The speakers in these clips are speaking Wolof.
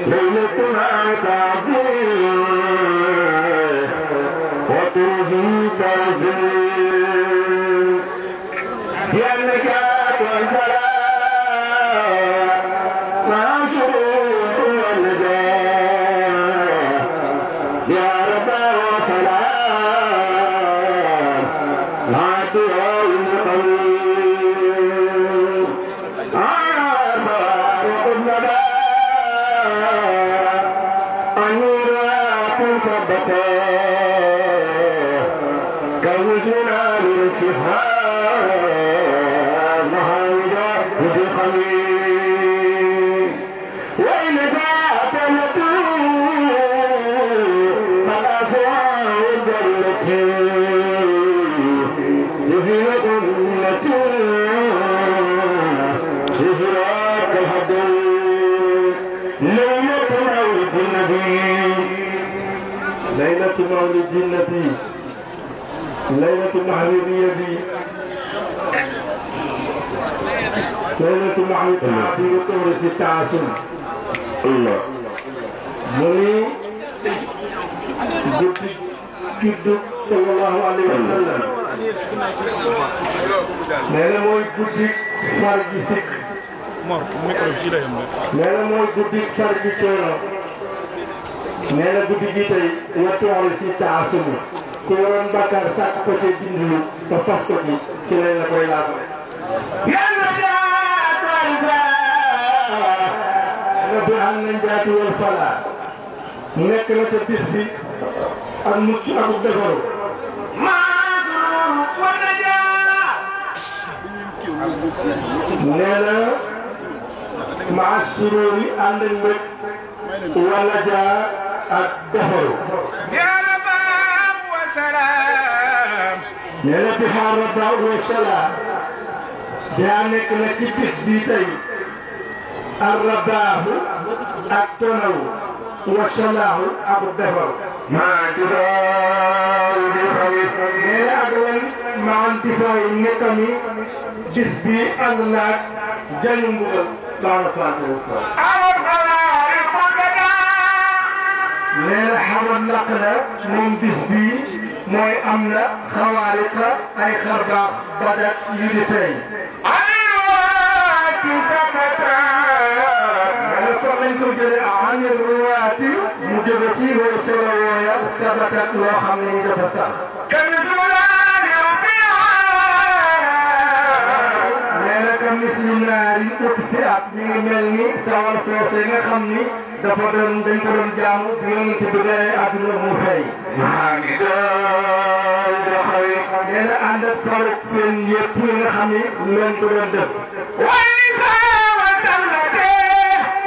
ليلتها تعبير وترزي تنزيل يا النجاة والفلاح مع شروق والنجاة يا رب وسلام لا تهون القليل عارفة وقلنا أنيرات ثبتا كوزنا للشفاء مهاجة بخميل وإن ذات يطول فالأسوار جلتي يهي جنتي إفراك الحدود ليلة مولد النبي ليلة مولد النبي ليلة محمدية ليلة محمد عبد طورس التعاسم الله مني جد صلى الله عليه وسلم نانا موي جدي فرجي سك نانا موي جدي فرجي كيرو نانا جدي جيتاي وطورس التعاسم ku yoroon bàkkaar sàkk ko ci dindi ba fas ko ci ci lañ la koy laaj. yàlla jaatal ba nga bi am nañ jaati wal falaa nekk na ca bis bi ak mucc ak defaru. maasur wa najaa nee na maasur yi ànd ak mbég wala jaa ak defaru. nee na bixaar rabaa wa salaam daa nekk na ci bis bi tey ar rabaahu ak tonawu wa salaahu ak defaru. maa juróom di xarit. nee na ak lan maa antifaayi nekkami bis bi ànd naag jañu mbugal baax na faatu. nee na xamal laq na moom bis bi mooy am na xawaariqa ay xarbaax badat yu di feeñ. alwaati sakata. mais foog lañ ko jëlee an ruwaati mu jóge ci way solo wooya sabatat loo xam ne ni dafa sax. nee na ka misminaari ukti at mi ngi mel ni sawar soose nga xam ni dafa doon dañ ko doon jaamu bi yonent bi gane àdduna mu fay. maa ngi doon doxali. nee na ànd ak faru seen yëpp yi nga xam ni leen ko doon def. wàllu saa wa tallate.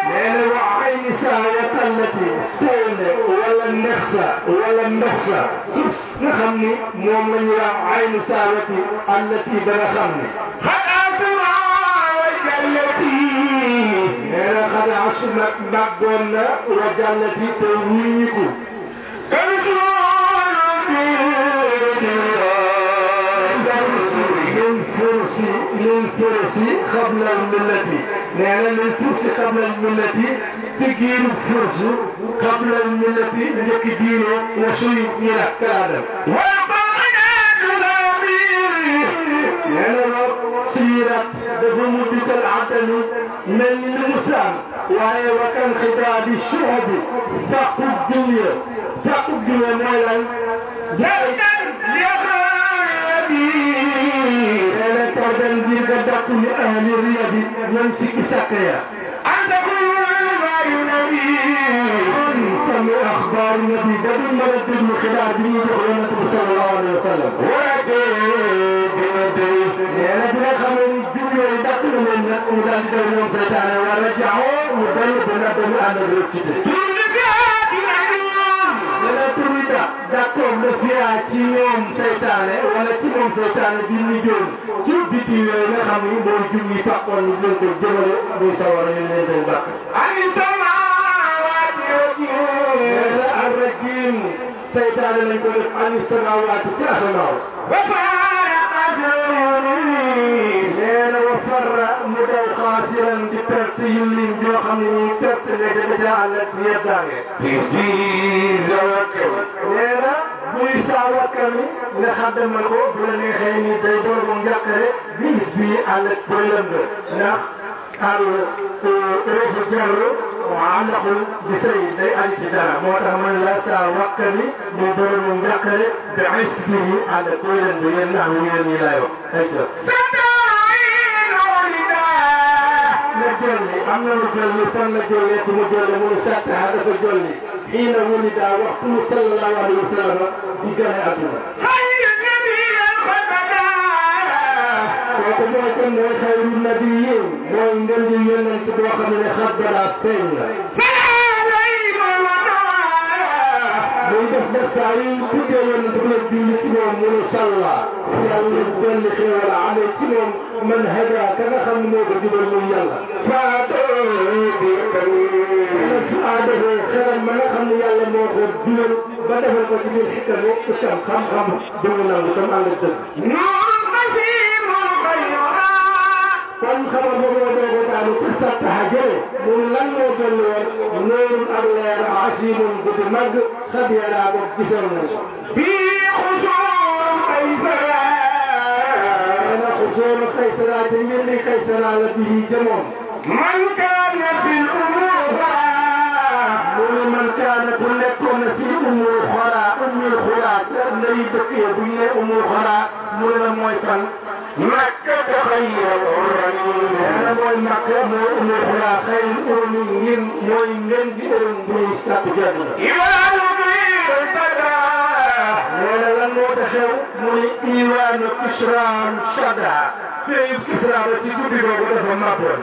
nee na wa ay ni saa wa tallate. seene wala nex sa wala ndox sa. suuf nga xam ni moom la ñuy wax ay ni saa wati allati ba nga xam ni. nee na xanaa su nag màggoon na wa jàllati te wuññiku. lil fursi qabla al millati. nee na lil fursi qabla al millati ci giiru fursu qabla al millati njëkk diine wa suy ñi la kaadam. nee na nag siirat dafa mu dikkal àddanu mel ni li mu saam waaye wa kan xidaabi shu'bi faqub dunya faqub dunya mooy lan. jardan liaxaabi. nee na tardan ngir nga dàkku li ahli riya bi ñoom sikki sàkk ya. anta kullu nabi. kon sami axbaar nabi ba du mën a déglu xibaar bi ñuy jox yonent bi sallallahu alayhi wa sallam. nee na bi nga xam ne jumlo yi dàq na leen nag mu daal di daw ñoom seytaane war a jaxoo mu dellu ba nga dem ànd ak rëcc de. nee na tur bi d'accord le fiyaa ci ñoom seytaane wala ci moom seytaane di ñu joon ci biti yooyu nga xam ni mooy jum yi fàqoon ñu jël ko jëmale muy sawara ñu leen doon dàq. ani samaawaati nee na ar-rajiim seytaane lañ ko def ani samaawaati ci asamaaw. nee na wa farra mu daw xaasiran di perte yu lim joo xam ne ñuy perte nga ca ca àll ak yeddaange. nee na buy saa wakkami nga xaddamal ko bu la neexee ni day door bu njàqare bis bii àll ak problème la ndax àll refu jàll àllaqul bi sëy day aju ci dara moo tax man la saa wakkami muy door bu njàqare bi bis bii àll ak problème bi yéen ndax yéen ñi lay wax ay la jolli am na lu jolli fan la jollee ci mu jolle mu sattaha dafa jolli xiina wulida waxtu sallallahu alayhi wa sallam di gane àdduna kooku mooy kan mooy xayru nabiyin mooy ngeen di yonent boo xam ne xaddara feeñ la muy def ba saa yi tuddee yonent bu la julli ci moom mu ne salla yàlla dolli xéewal ale ci moom man hada ka nga xam ne moo ko jubal muy yàlla aadafo xeram ma nga xam ne yàlla moo ko jubal ba defal ko ci biir xikam itam xam-xam dëngu nangu tam ànd ak dëgg kon xabar boobu moo doogo daanu ci sattaha jële mu lan moo dolli woon noorun ak leer asimun bu di màgg xad yaraa boog gisoon nañ ko fii xusoon Qaysara ana xusoon Qaysara te ngir ni Qaysara la bii jëmoon man kaana fi umur mu ne man kaana ku nekkoon na fi umur xora umul xura lay dëkkee bu ñu ne umul xora mu ne la mooy fan Makka taxayyara mooy Makka mooy umul xura xëy urmi ngir mooy ngeen di ërëm bu ñuy sàkku jàdd la nee na lan moo tax xew mu ne iwaanu Kisra Shada fii Kisra ba ci guddi googu dafa màbboon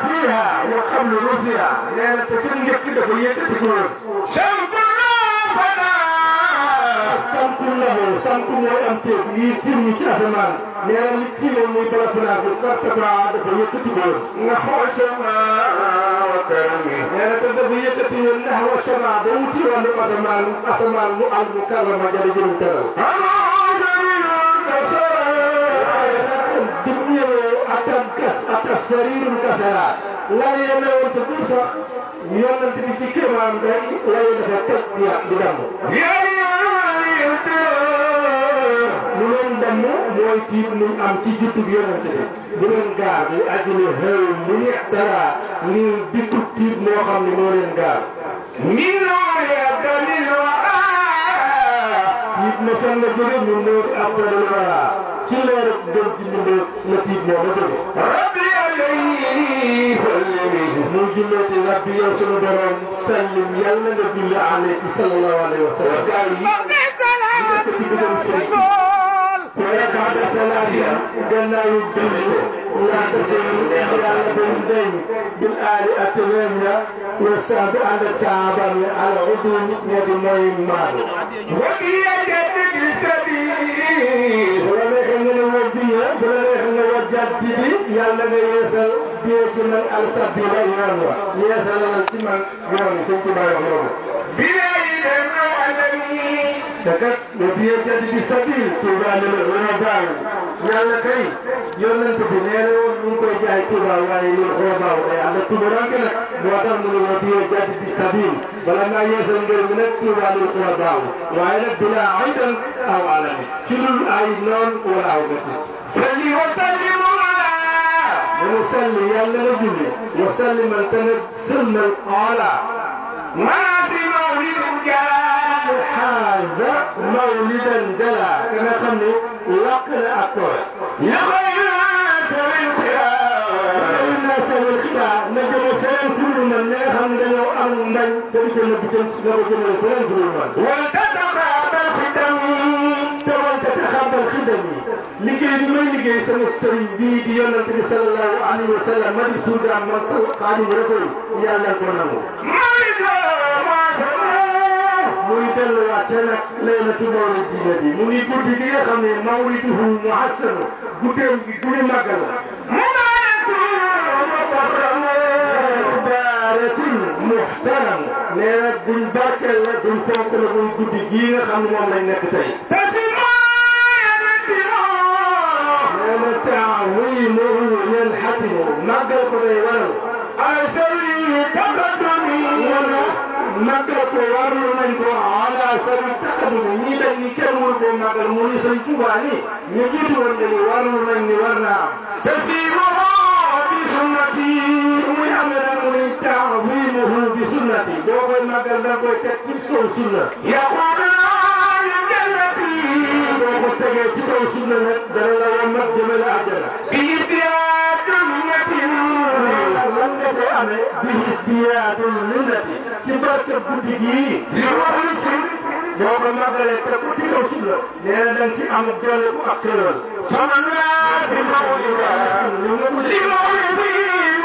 fiiha wa qablu rufiha nee na te fi njëkk dafa yëkkati ko woon sampu lahu sampu mooy am teeg lii tiim ñu ci asamaan nee na li tiimoon muy bala fanaa bi kartaba dafa yëkkati ko woon nga xool sama karami nee na te dafa yëkkati woon ndax wa sama ba wuti wàllu asamaan mu al mu karama jële jëm teral dim ñëwee atas sariirun kasara lal yeme woon te du sax yonent bi ci kéemaan rek lay dafa teg di damm lu leen damm mooy tiit muñ am ci juttub yonent bi bu leen gaar li ajli xëy mu neex dara ngir dikku tiit moo xam ne moo leen gaar tiit ma fan la jóge ñu nóor après wara ci leer ak doon ci mbindoo la tiit moo ma jóge rabbi alayhi sallimi muy julleeti rabbi yow sunu borom sallim yàlla nga julli alayhi sallallahu alayhi wa sallam gaay yi ci bëggoon sëriñ wala baada salaatiya gannaaw julli laa tasee yàlla ba mu deñ bil aali ak leen ya wa saabu ànd ak saabaam ya ala udu nit ña di mooy maadu bu la neexee nga ne woo biya bu la neexee nga woo jàddi bi yàlla nga yeesal biyee ci man al sabila yoon wa yeesal la ci man yoon sëñ Tuubaa wax loolu te kat wa biyee jàddi bi sabil Tuubaa ne la wala baaw yàlla kay yonent bi nee na woon ñu ngi koy jaay Tuubaa waaye ñun xoo baaw day ànd ak tumuranke nag moo tax mu ne wa biyee jàddi bi sabil bala ngaa yeesal ngir mu nekk Tuubaa lil xoo baaw waaye nag bilaa aydan aw alami ci lul ay noon wala aw gati salli wa sallim mu salli yàlla nga julli wa salliman te nga sëlmal ala maa fi mawlidin jala xaaza mawlidan jala ka nga xam ne làq na ak tool na jëme feneen turul man ñi nga xam ne dañoo am mbañ te di ko nëbb jëm si nga ko jëmale feneen turul man wala tataxaabal xidam te wante taxaabal xidam yi liggéey bi may liggéey sama sëriñ bii di yonent bi sallallahu alayhi wa sallam ma di suudaam man Xaadim Rasul yàlla ko nangu muy delluwaat te nag laylatu mawlid diine bi mu ngi guddi gi nga xam ne mawliduhu muhassanu guddeem gi guddi màggal la mubarakun muhtaram nee na duñ barkeel la duñ fonk la muy guddi gii nga xam ne moom lañ nekk tey nee xaatimu màggal ko day waral ay sari taqaddumi màggal ko warlu nañ ko ala sari taqaddumi ñii dañ ni kenn mënu koo màggal mu ni Sëriñ Tuubaa ni ñu jiitu woon dañu warlu nañ ni war naa am tasiiruhu bi sunnati muy amee nag mu ni ta'zimuhu bi sunnati boo koy màggal da koy teg ci kaw sunna boo ko tegee ci kaw sunna nag dana la wammat jëme la àjjana bi isbiyaadul minnati lan nga koy amee bi isbiyaadul minnati ci barke guddi gii li wax li ci boo ko màggalee teg ko ci kaw sunna nee na da nga ci am doole bu ak xéewal sama naa si mawlida si mawlidi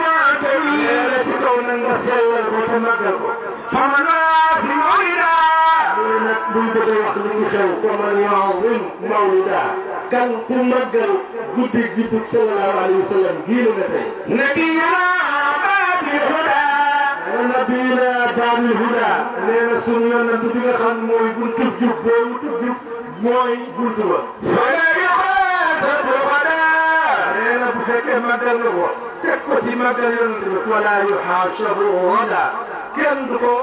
maatami nee na ci kaw nag nga sellal ko te màggal ko sama naa si mawlida nee na buñ bëgg a wax li ngi xew comme yu'azzim mawlida kan ku màggal guddi juddu sallallahu alayhi wa sallam gii la nga tey nabiyina baabil huda nabiyina baabil huda nee na sunu yonent bi nga xam mooy buntu jub boobu jub mooy buntu ba nee na bu fekkee màggal nga ko teg ko ci màggal yonent bi wala yuhaasabu wala kenn du ko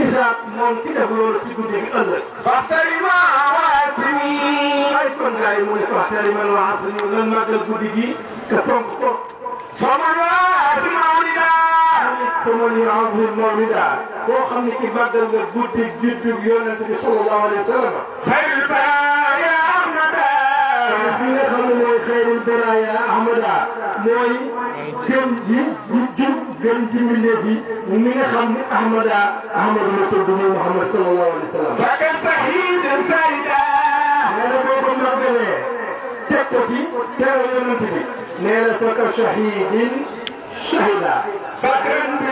isaab moom ki def loolu ci guddi gi ëllëg faxtarima waasini ay kon gars yi mu ne faxtarima waasini lan màggal guddi gi te fonk ko faman waasi mawlida faman yu'azzim mawlida koo xam ne ki màggal nga guddi juddu yonent bi sallallahu alayhi wa sallam xayrul baraaya ahmada bi nga xam ne mooy xayrul baraaya ahmada mooy gën ji jub gën ji mbindeef yi mi nga xam ne ahmada la tudd muy Muhammad sallallahu alayhi wa sallam faka sahidan sayda nee na boo ko màggalee teg ko ci teral yonent bi nee na faka shahidin shahida bakran bi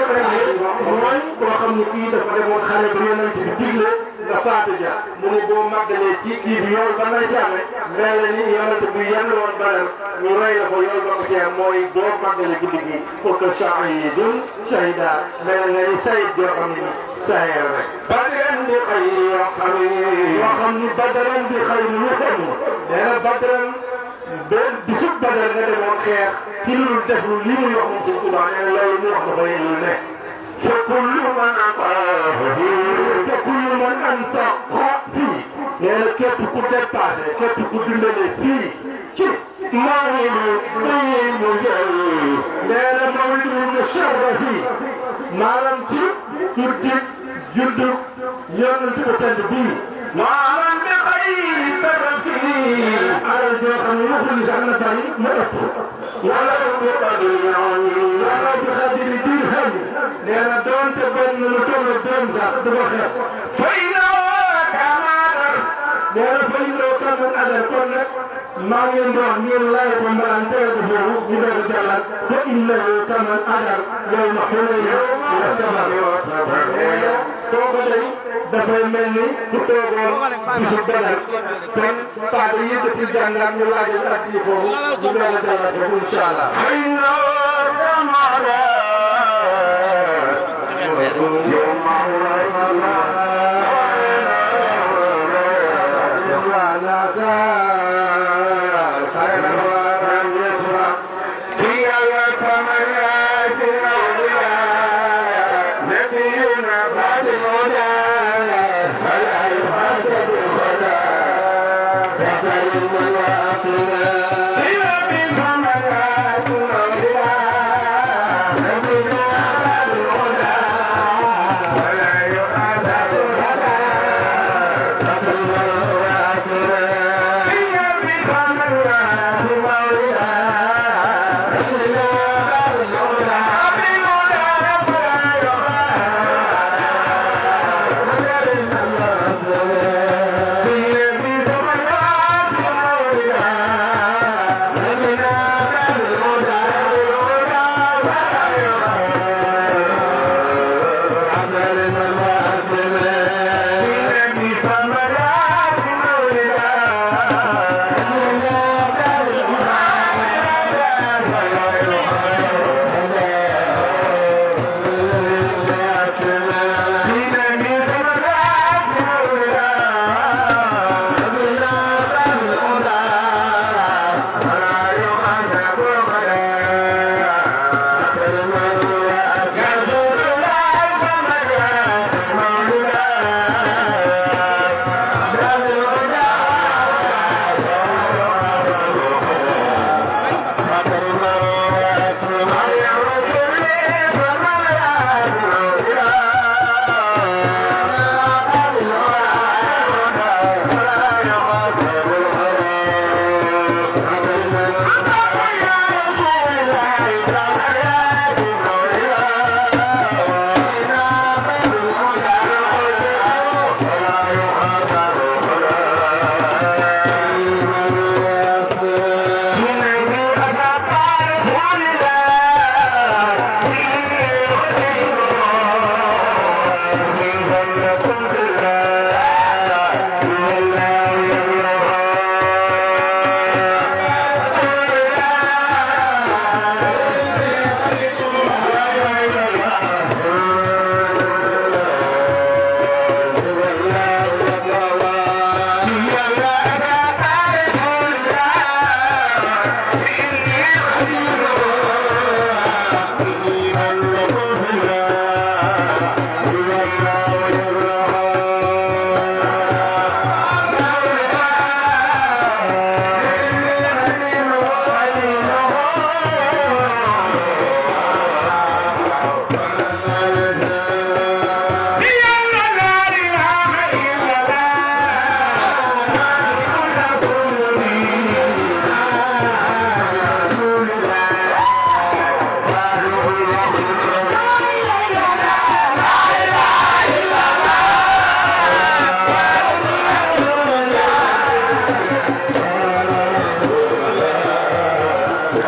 mooy koo xam ne kii dafa demoon xare bi yonent bi digle nga faatu ja mu ne boo màggalee ci kii bi yool ba ngay jàmme mel na ni yonent bi yenn woon Badar ñu rey la ko yool ba ko cee mooy boo màggalee guddi gi faka shahidun shahida mel na nga ni sayid joo xam ne ni sayer rek badran bi xëy yoo xam ni badran bi xëy lu xam nee na badran benn bisub Badar nga demoon xeex ci lu def lu li muy wax moom Sëñ Tuubaa nee na loolu mu wax dafa yéen lu nekk fa kullu man fa kullu man anfaqa fii nee na képp ku dépassé képp ku dundale fii ci mawlidu mu jël nee na mawlidu musharrafi maanaam ci juddu yonent bu tedd bii maanaam bi xayri sarafi alal joo xam ne waxul ni sax na bari mu ëpp wala bi xadiri dirham nee na doonte benn lu toll doon sax du ko xeeb fay noo kamadar nee na fay noo kaman adar kon nag maa ngeen di wax ngeen lay ko mbalaan teel ko foofu ñu doog a jàllal fa innahu kaman adar yow ma xunayn wa sabar nee na soo ko day dafay mel ni ku toogoon bisu Badar kon saa ba yëkkati jàngaat ñu laajal ak yi foofu ñu doog a jàllal foofu incha allah. ولا يؤذى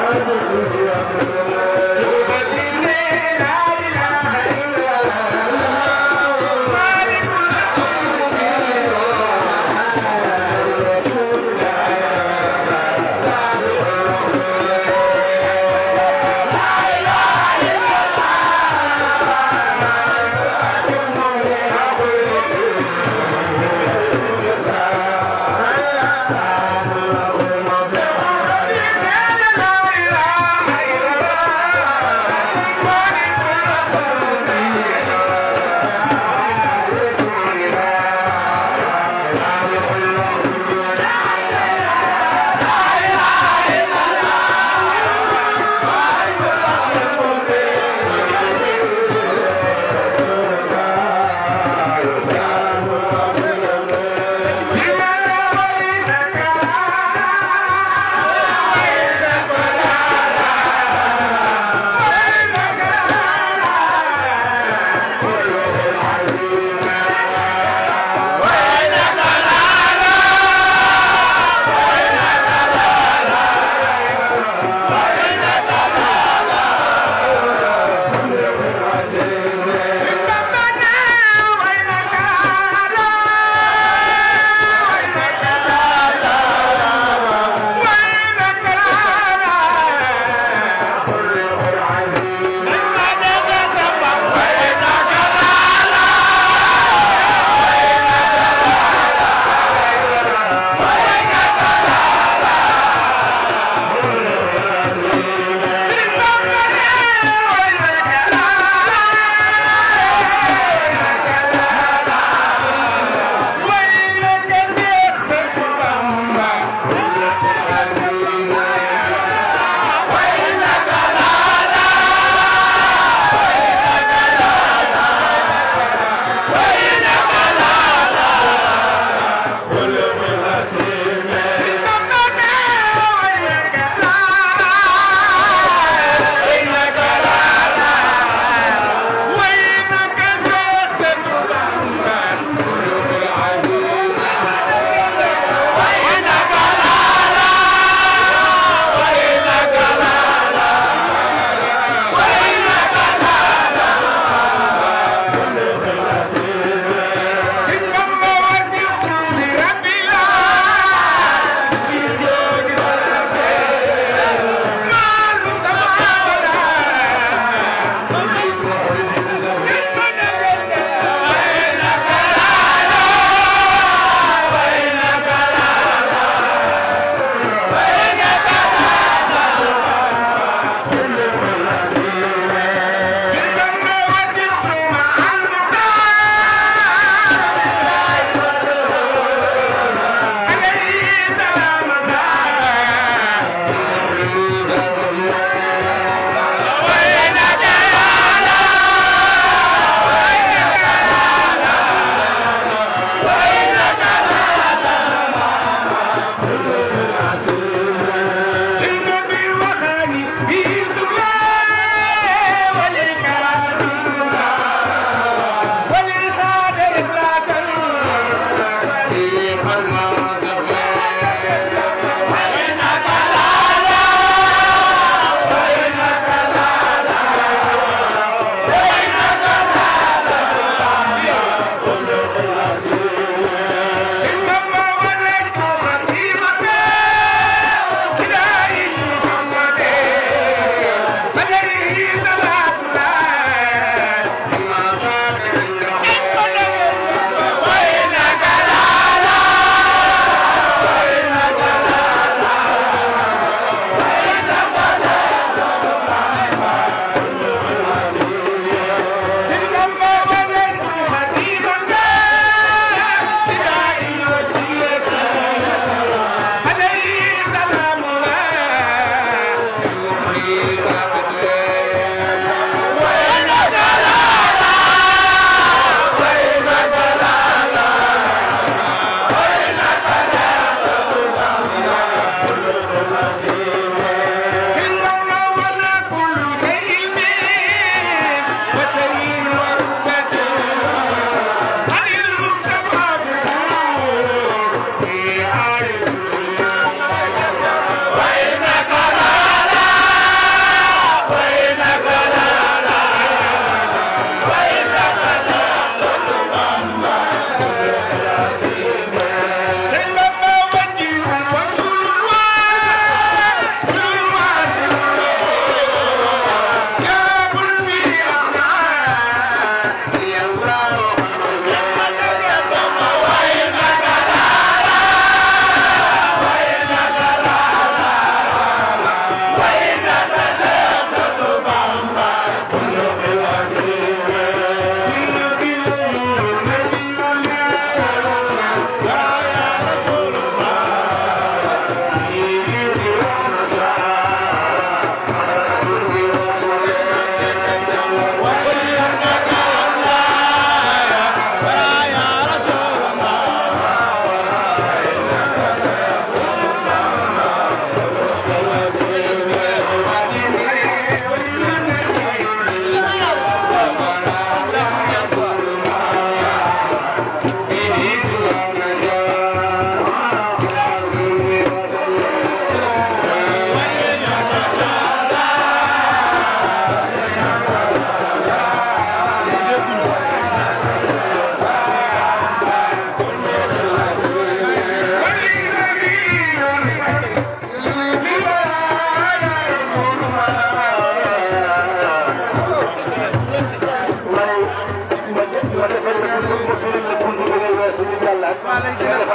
la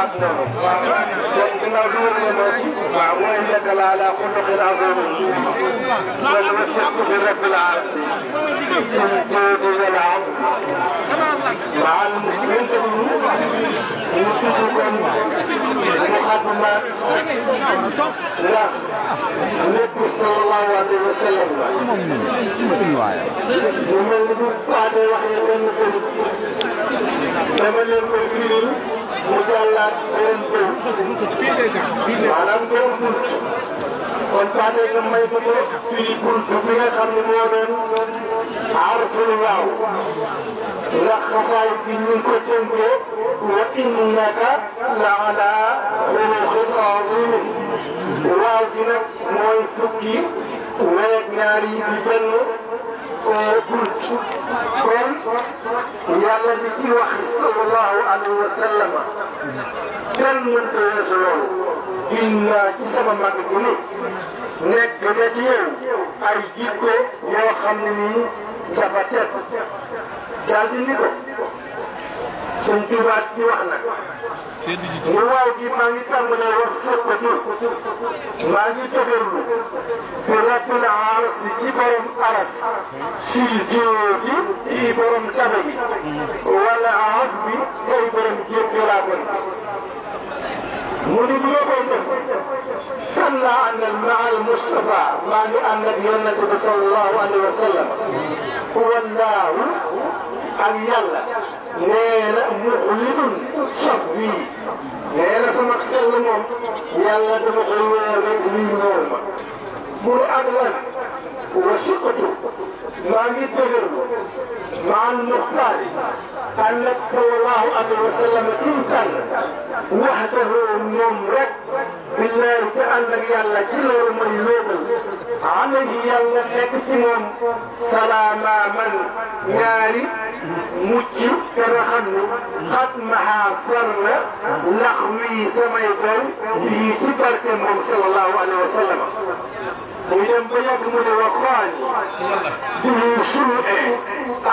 ak noonu. kon ginnaaw bi wër na moo ci. waaw mooy nekk laa la xuluqin azim. wala wasiqtu bi rabbil alamin. tuuti wala am. مع المسلمين يوسفكم محمد لا النبي صلى الله عليه وسلم ومن بعد وحي من قلت ومن المكرين مجلد من قلت معلم قلت kon paate nga may ko fii buntu bi nga xam ne moo doon arful waaw ndax xasaay bi ñu ngi ko tënkee wa innaka la ala xuluqin azim waaw gi nag mooy fukki weeg ñaari di benn bunt kon yàlla di ci wax sallallahu alayhi wa sallam kenn mënta weesu loolu inna ci sama mag gi ni nekk na ci yow ay jikko yoo xam ne nii dafa teg daal di ni ko suñ tubaat di wax nag mu waaw gi maa ngi tàmbalee wax fekkatu maa ngi dëgërlu bi rabbil aras ci borom aras si jóoti ci borom tabe gi wala aras bi tey borom jéggalaa ko mu ni bu ma koy def kan laa àndal maa al Mustafa maa ngi ànd ak yonente bi sallallahu alayhi wa sallam wallaahu ak yàlla nee na muxlidun saf bii nee na sama xel moom yàlla dama koy wóor rek lii ñëwal ma mu ak lan wasiqatu maa ngi dëgër maa al muxtaar ànd ak sallallahu alayhi wa sallam kim tànn waxdahu moom rek billahi te ànd ak yàlla ci loolu mooy wéetal alayhi yàlla nekk ci moom salaama man ñaari mucc te nga xam ni xat maxaa far na lax wii samay kaw yii ci barke moom sallallahu alayhi wa sallam muy dem ba yàgg mu ne wa xaani bihi suu'e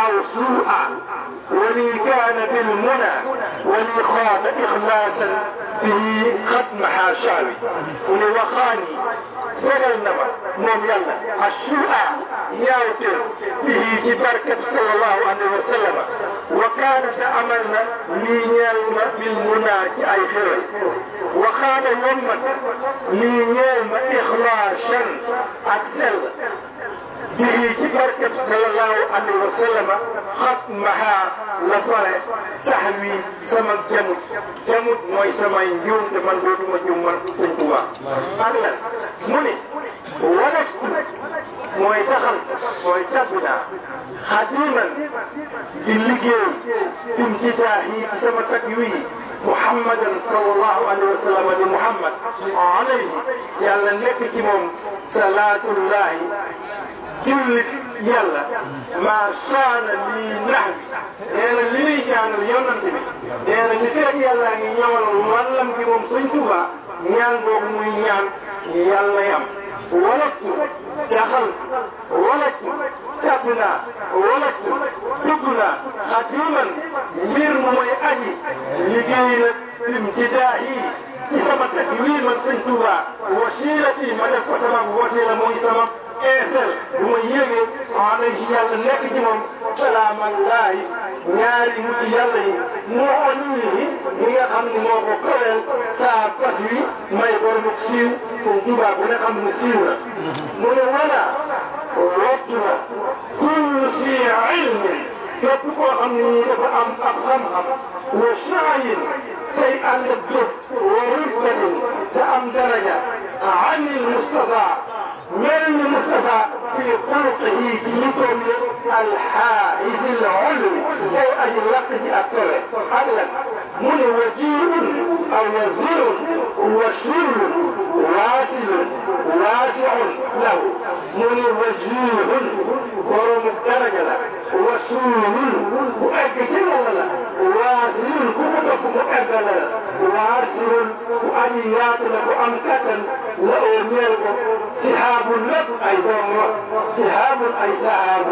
aw suu'a wali kaana bil muna wali xaata ixlaasan bihi xat maxaa shaawi mu ne wa xaani fegal na ma moom yàlla assuu'a ñaawteef bihi ci barkeb sallallahu alayhi wa sallam wa kaana te amal na lii ñeel ma bil muna ci ay xéwal wa xaana wommat lii ñeel ma ixlaasan ak sell bii ci barkeb sallallahu alayhi wa sallam xat maxaa la pare sax wi sama jamut mooy samay njuum te man dootuma juum man sëñ Tuubaa ak lan mu ne walaktu mooy taxal mooy tabbi naa xadiman di liggéey imtidaahi ci sama tag wii Muhammadan sallallahu alayhi wa sallam di Muhammad alayhi yàlla nekk ci moom salaatullahi jullit yàlla maa saana lii nax bi nee na li muy ñaanal yonante bi nee na li fekk yàlla ngi ñëwal wàllam bi moom sëñ Tuubaa ñaan boobu muy ñaan yàlla yam walaktu daxal walaktu tabb naa walaktu dugg naa xadiman mbir mu mooy aji liggéey nag imtidaahi ci sama teg wii man sëñ Tuubaa wasilati ma def ko sama wasila mooy sama eesel bu ma yéegee alayhi yàlla nekk ci moom salaamallaahi ñaari mucc yàlla yi moo nii ñi nga xam ne moo ko kaweel saa pas wi may borom siiw sëñ Tuubaa bu ne xam ne siiw na mu ne wala wattu na kullu si ilmin képp koo xam ne nii dafa am ab xam-xam wa shaayin tey ànd ak jóg wa rifkatin te am daraja anil Mustafa mel ni Mustafa fi xuluqihi ci yittoom yi alxaaisi al-ulwi tey aji laq ji ak kawe ak lan mu ne wajiirun aw wazirun wa shurrun waasilun waasiun lahu mu ne wajiirun boromu daraja la wa shurrun ku egg ci yàlla la waasilun ku mu topp mu egg la واسع وأنيات لك أمكة لأميرك سحاب لك أيضا سحاب أي سحاب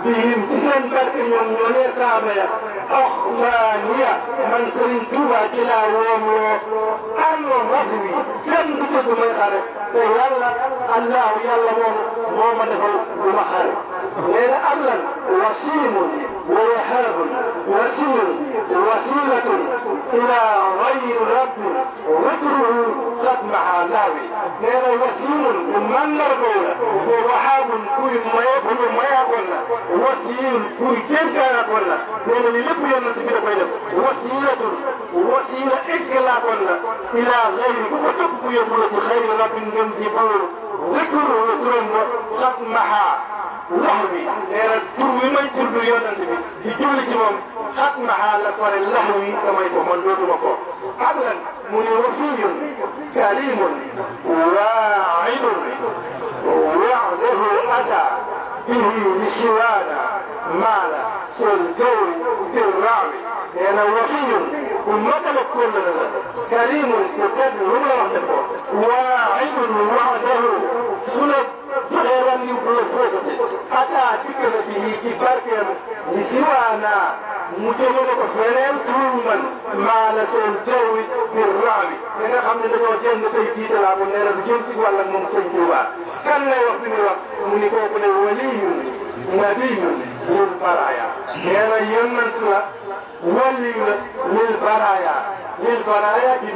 بهم تسن برك يوم سابيا أخوانيا من سرين توبا كلا ومو أنو مصري كم بجد مخارج يلا الله يلا مو مدخل مخارج غير أبلا وسيم ورحاب وسيلة إلى غير رب ذكره قد محالاوي غير وسيل من نرجوه ورحاب كوي ما يفعل ما يقول وسيل كوي كيف كان يقول غير اللي يبغى ينتبه بينه وسيلة إكلا قول إلى غير وتبقى يقول خير رب ينتبه ذكره ترم قد محا لحوي غير تروي ما يتربي ينتبه يجول جمام قد محا لقول اللحوي كما يقول من دون مكو عدلا من وفي كريم واعد وعده أتى به بسوانا مال سلطوي بالرعب لأنه وفي ومثل كل كريم يكاد ولا رحمه واعد وعده سلط خيرا يقول فرصته أتى تكل به كبارك بسوانا مجرد فنان تومن مال سلطوي بالرعب لأن خمنا لو جند تيجي تلعبون نرى بجنتك ولا ممسن جوا كان لا وقت من الوقت من يكون ولي نبي للبرايا كان يمن ولي للبرايا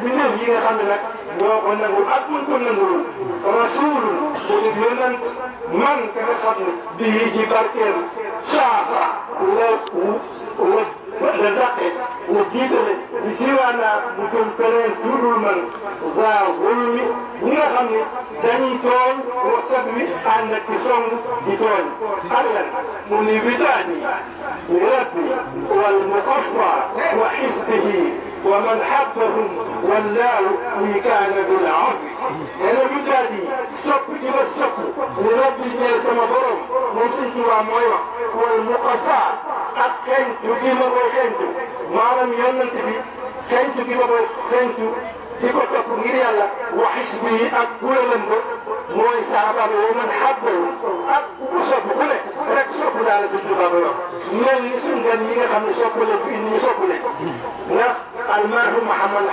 من يجي خمنا لو كنا نقول أكمل كنا نقول رسول ونبينا من كان خمنا بيجي باركير شاخ ودقق وجيدل بسيوانا متمكنين تدول من ذا ظلم ونخمني زني تون وسبوي أنك تسون بتون ألا منبتاني لربي والمقفى وحزبه ومن حبهم والله كان بالعرض أنا بدادي سب جبا السب لربي جل سما برم ممسن توا مويا والمقفى أكنت جيما وكنت ما لم ينتبه كنت جيما وكنت تيكو تفغير يالا وحسبه أقول لنبو موي سابا ومن حبه أقول سب كله رك سب دالة الجبابة من نسم جميعا خمس سب كله بإني سب كله المرحوم محمد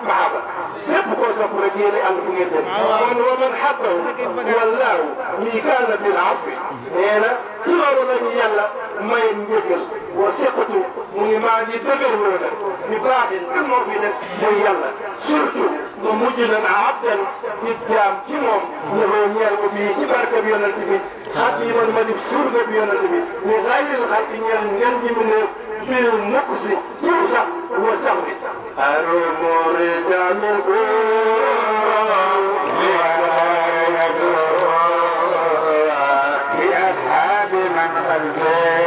محبة يبقى سب رجيلي أن تنيتم ومن حبه والله ميكان بالعفو هنا تغير من يلا ما ينجل وثقته من ما يدبر ولا بباخن المرفينة يلا سرته ومجلا عبدا قدام تيمم يهونيال وبيه تبارك بيونا التبي خاتيما مدف سرد بيونا التبي لغير الخاتينيال ينجي من بالمقصد توسع وسهل المرد من لأصحاب من قلبه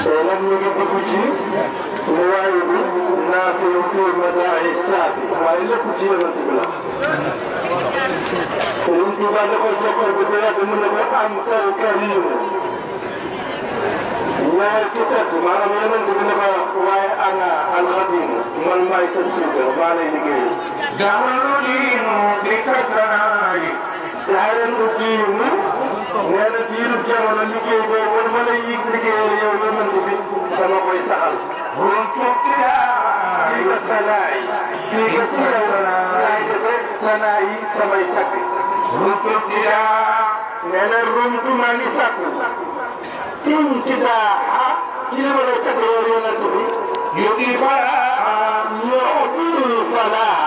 ولم يجب كجي رواية نافع في مداعي السابق وإلا كجي رتبلا Touba da koy jokkal bu dee yàgg mën na ko am tal karimu ñaar ki tedd maanaam yonent bi ne ko waaye ana alxadim man maay seen suukar maa lay liggéey. jamono diinu di kasaraay. yaa leen ko diinu nee na diiru jamono liggéey boobu man ma lay yëg liggéeyal yow yonent bi dama koy saxal. ron tuuti daa di ko sanaay. di ko ci yow laay defee sanaay yi samay takk. ron tuuti daa. nee na rumtu maa ngi sàkku. imtidaa ci li ma lay tagg yow yonent bi. yuti falaa. yuti falaa.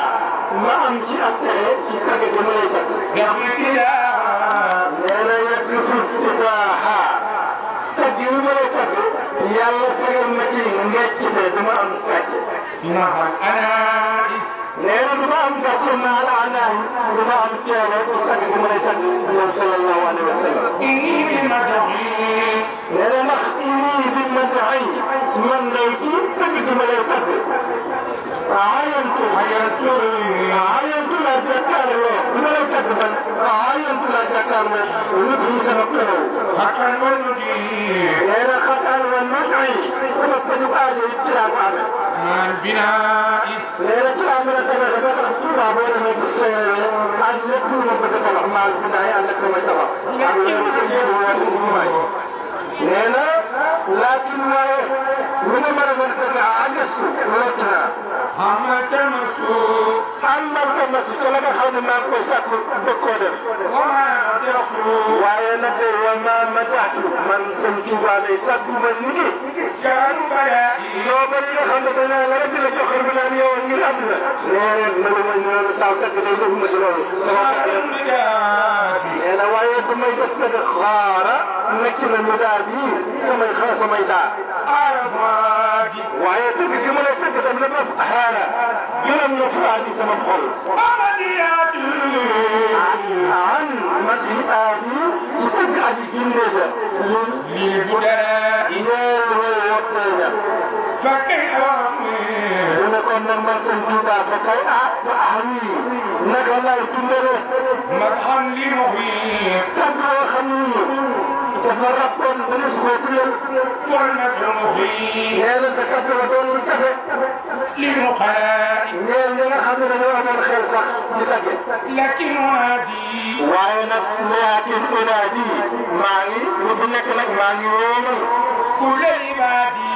ma am ci ak tere ci tagg bi ma lay tagg. yuti daa. nee na yegg iftitaaha. tagg bi ma lay tagg. yàlla fegal ma ci ngeccite du ma am gàcce. mahal anaay. nee na du ma am gàcce mahal anaay. du ma am coono ci tagg bi ma lay tagg yow sallallahu alayhi wa sallam. inni bi madhi. nee na ndax inni bi madhi man day ci tagg bi ma lay tagg. aayantu laa jàkkaarloo bi ma lay tagg man. aayantu laa jàkkaarloo lu ci sama karaw. xatal wal di. nee na xatal wal madhi sama paju aajo yi ci laa ko amee. man binaa. nee na ci laa mën a tabax ba tax Touba boo demee ci Seye ak lépp lu ma bëgg a tabax maal binaay ànd ak samay tabax. ak loolu sa jiw wala jiwaay. nee na laakin waaye lu ma mën a mën a fekk àggasu lott naa. xamal tamastu. amal tamastu ca la nga xam ne maa ngi koy sàkku bëgg koo def. wama dextu. waaye nag de wa maa ma taxtu man sëñ Touba lay tàggu ma nit ñi. jaanu bayaa yi. loo bëri nga xam ne dañaa la rek di la jox xar bi naan yow ngir àdduna. nee na mënu ma ñëw saaw tagg day defuma ci loolu. nee na waaye bu may def nag xaara nekk na mu daa bii samay daa. arafaati. waaye tëgg gi ma lay tëgg tam la ma xaara gërëm na faa di sama xol. amadiyaatu. an mati aadi ci tëgg aji ginde ja. lii bu dara. ñeel way wottee ja. fakkay am. mu ne kon nag man sëñ Touba fa kay fa ahmi naka lay dundale. mag xam li muxi. tàgg boo xam ni dafa rappoon ba ne su ko dundal. wal nag muxi. nee na te kat dafa doon lu jafe. li mu xalaat. ñeel ñi nga xam ne dañoo amoon xel sax di tagge. lakin waadi. waaye nag laakin unaadi maa ngi lu fi nekk nag maa ngi wóomal. kulla ibaadi.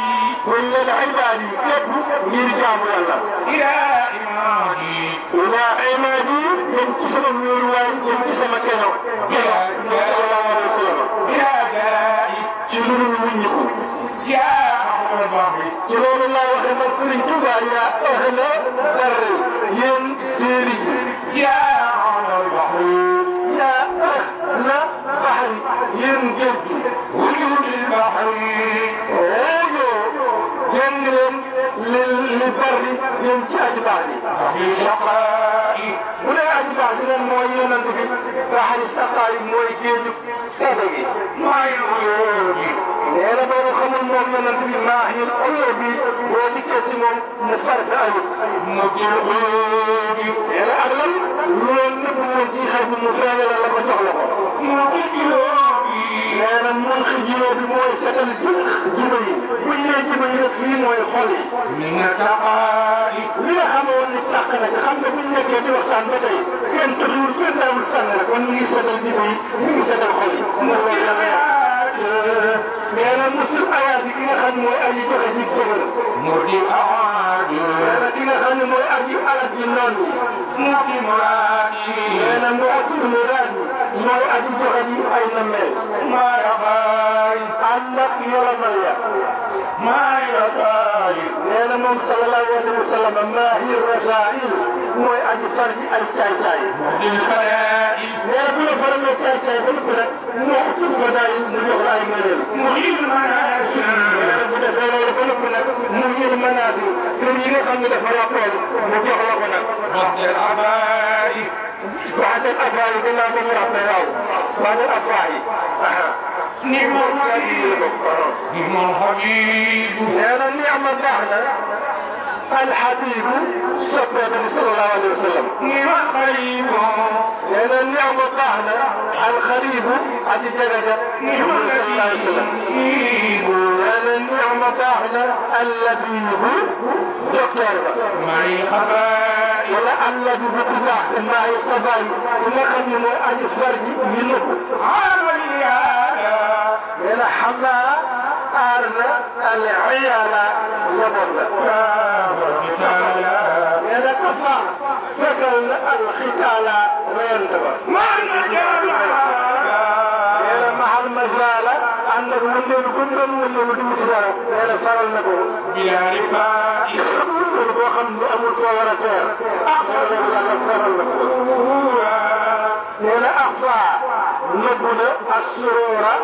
kullal ibaadi képp ngir jaamu yàlla. ilaa imaadi. ilaa imaadi jëm ci sama wéeruwaay jëm ci sama keño. sallallahu alayhi wa sallam. ilaa jaraay. ci lu dul wuññiku. yaa ahmad bahri. ci loolu laa waxee man Serigne Touba yaa ahla barri yéen téeri ji. yaa ahmad bahri. yaa ahla bahri yéen géej gi. wujudil bahri. jàng leen li barri yéen ci aji baax ji. bahri saqaa'i. bu dee aji baax ji nag mooy yonent bi. bahri saqaa'i mooy géeju tedd gi. maay uyubi. nee na boobu xamul moom yonent bi maahil uyubi boo dikkee ci moom mu far sa ayib. mutil uyubi. nee na ak lan loolu nëbb woon ci xel bi mu feeñal la ko jox la ko. mutil uyubi. nee na mun xi jibo bi mooy setal jëkk jibo yi. buñ nee jibo yi nag fii mooy xol yi. min taqaa'i. li nga xamoon ni tàq na nga xam ne buñ nekkee di waxtaan ba tey kenn toujours kenn daawul sànn rek kon mu ngi setal jibo yi mu ngi setal xol yi. loolu yàlla nee na musul ayaat yi ki nga xam ne mooy aji joxe ji dëgër. murdi awaadi. nee na ki nga xam ne mooy aji alal ji noon yi. muti muraadi. nee na muti muraadi mooy aji joxe ji ay nammeel. maa rafaay. ànd ak yolomal ya. maa rafaay. nee na moom sallallahu alayhi wa sallam maahir rasaa'il mooy aji far ji ay caay-caay. muhdil fadaa'il. nee na bu la faralee caay-caay ba noppi nag moo suuf ba daay mu jox la ay ngëneel. muhil manaazil. nee na bu defee loolu ba noppi nag mu yël manaazil kër yi nga xam ne dafa rapport mu jox la ko nag. waxdal afaay. waxdal afaay gannaaw ba mu rappee waaw waxdal afaay. ni'mal habiib. ni'mal habiib. nee na ni'ma baax na الحبيب صلى الله عليه وسلم نعم الخليل لأن النعمة طعنا الخليل أدي جلد صلى الله عليه وسلم لأن النعمة طعنا اللبيب دكتور معي خفاء ولا اللبيب بتاع معي خفاء ولا خلينا أدي فرجي منه لأن حماء أرنا العيالة يبرنا لأن كفا فكل الختالة ويندبر لأن مع المزالة أنك ولد كنتم ولد مجدرة لأن فرل نقول بلا رفاء تلقوا خمد أمر فورتين أخفر لك فرل نقول لأن أخفى نقول السرورة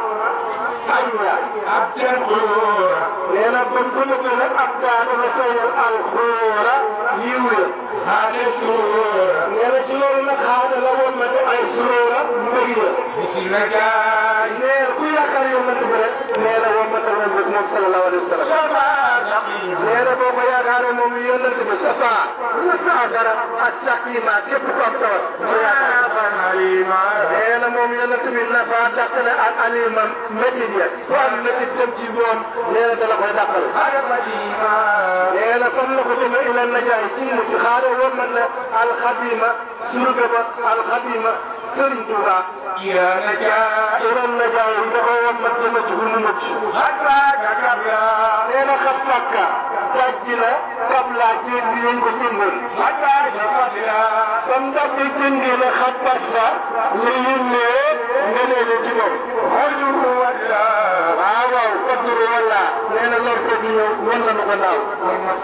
أيها عبد الخور لأن بنقول بنا أبدان مثل الخورة يولد هذا السرور لأن سرور لك هذا لو ما أي سرورة مغيرة بسم الله لأن كل كريم من تبرد لأن هو مثل المحمد صلى الله عليه وسلم لأن بابا يا كريم مميون تبي سفا نسافر السكيمة كيف تقول لأن مميون تبي نفع دخل الأليم مدينة فان مدينة تمشيون لأن تلقى دخل لأن فنقدم إلى النجاة سمو خارج ومن الخديمة سرقة الخديمة سرنتها يا نجاة إلى النجاة إذا ومن تمشون مش لأن خفك تجنا قبل جندين بتنور كم تجي جندين خبصة ليلة من الجبل هجروا ولا عاوا قدروا ولا لأن الله تبيه ولا نقناه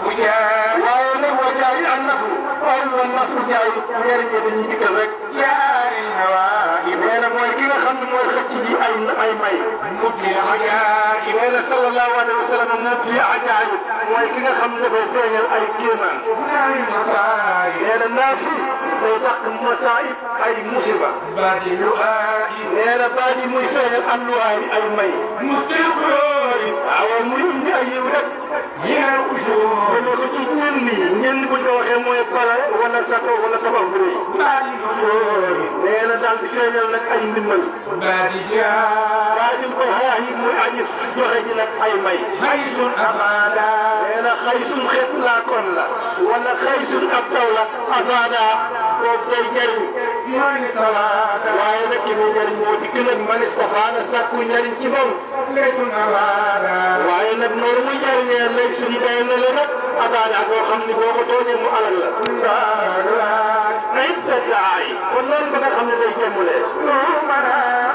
وأنا وجاي النفو أول النفو جاي يرجع بنيجي كذا يا النوائب لأن مولكنا خم مولختي أي ماي مفلي عجائب لأن صلى الله عليه وسلم مفلي عجائب مولكنا خم نفوفين أي كيمان لأن النافي توضح المصائب أي مصيبة بادي لؤائب لأن بادي مفلي الألوائي أي ماي مفلي الخير أو مهم أي ولد هنا الأشهر فلو تجنني ñen bu ñu waxee mooy pala wala sato wala tabax bu rëy nee na daal di feeñal nag ay ndimbal baadi ko xaayi muy aji joxe ji nag ay may xaysun abada nee na xaysun xeet laa kon la wala xaysun ab taw la abada foofu day jëriñ waaye nag ki muy jëriñ moo di gën a man istafaana sàkku njëriñ ci moom waaye nag noonu muy jëriñee lay suñu day na la nag abada koo xam ni boo ko tooñee mu alal la عدة داعي والله ما نحن لي جملة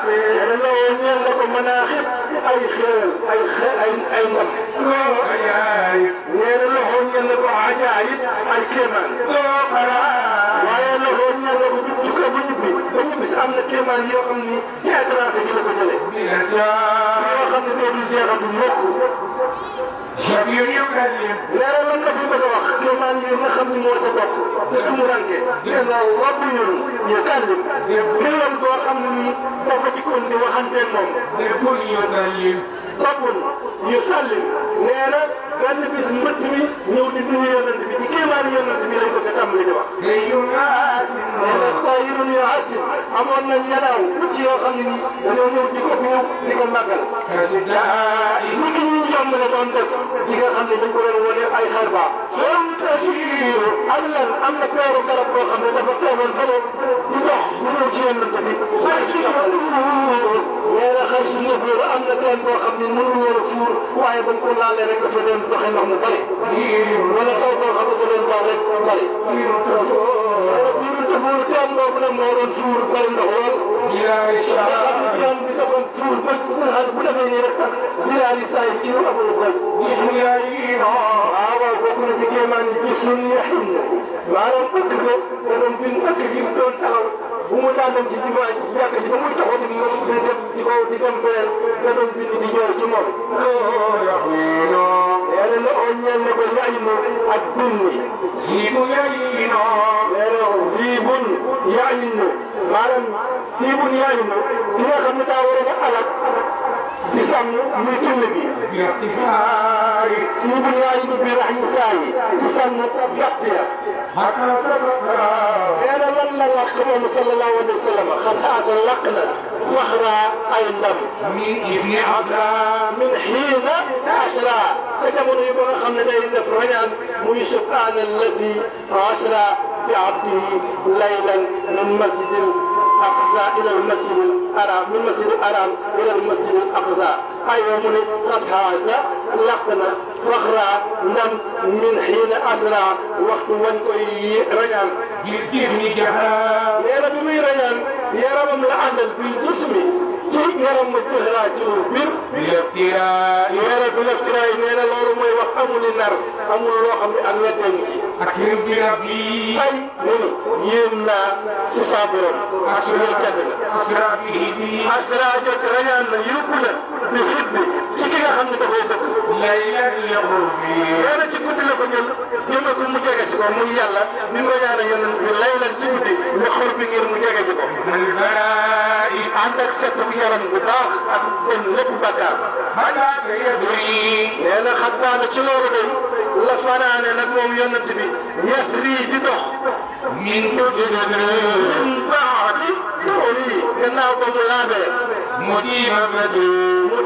يعني لو نيل لكم مناخب أي خير أي نم يعني لو نيل لكم عجائب أي كمان ويا لو نيل لكم بتوكا بني بس أمنا كمان يومني يا دراسة كلا بجلة يا خد بيجي زيادة بنوكو شبير يكلم لا لا ما في بدوخ كمان ينخم الموتى تمرنك إذا رب يكلم كلام دو خمني تفتكون دي وخنتين موم يقول يسلم طب يسلم نانا كان بس متمي ñew di nuyu yonent bi kéemaan yonent bi lañ ko fa tàmbali di wax nee tayrun ya asim amoon nañ yalaaw ci yoo xam ne ni dañoo ñëw di ko ñëw di ko màggal ñu ngi ñu yomb la doon def ci nga xam ne dañ ko doon wone ay xar baax soo tasiir am lan am na peeru garab boo xam ne dafa toogoon fële di dox bu ñëw ci yonent bi nee na xar su ñëpp loolu am na teen boo xam ne mënul woon a fuur waaye bañ ko laalee rek dafa doon doxe ndox mu bari wala taw boo xam ne da doon baax rek bari buur teen boobu nag moo doon tuur bari ndox lool teen bi dafa tuur ba bu defee nii rek bilaali saa yi ci amul koy waaw bokk na ci kéemaan yi gis suñ yaxin maanaam ëkk ko da doon bin ëkk gi doon taxaw bu mu daan dem ci jumaa ji jàkk ji ba muy taxaw di moom di dem di dem feneen da doon bind di jooy ci moom yàlla na oo ñeel na ko yaynu ak bunni siibu yayno nee na siibun yaynu maanaam siibu ñaari mo ki nga xam ne daa waroon a alal di sàmm muy sunna gi siibu ñaari mo bi rax yi saa yi di sàmm gàtt ya nee na lan la làq moom sallallahu alayhi wa sallam xataata làq na waxraa ay ndam min xiina asra te jamono yi ba nga xam ne day def rañaan muy subhaana alladi asra bi abdihi laylan min masjidil aqsa ila al masjidil haram min masjidil haram ila al masjidil aqsa aywa mu ne xataata làq na waxraa ndam min xiina asra waxtu wañ koy rañaan nee na bi muy rañaan yaramam la àndal bil jismi ci yaram ma jëxraa ci lu bir nee na bi leftiraay nee na loolu mooy wax amul ni nar amul loo xam ne ak weddeen ci ay mu ni yéem naa si saa borom asura tedd na asra jot rañaan na yóbbu na bi xibbi ci ki nga xam ne dafay dëkk nee na ci guddi la ko ñëw jëme ko mu jege si ko muy yàlla bi mu rañaane yonent bi laylan ci guddi ñu xol bi ngir mu jege si ko ànd ak set bu yaram bu baax ak den lépp bakkaar nee na xattaana ci loolu day la fanaane nag moom yonent bi yasri di dox min baadi tooli gannaaw ba mu laabee mu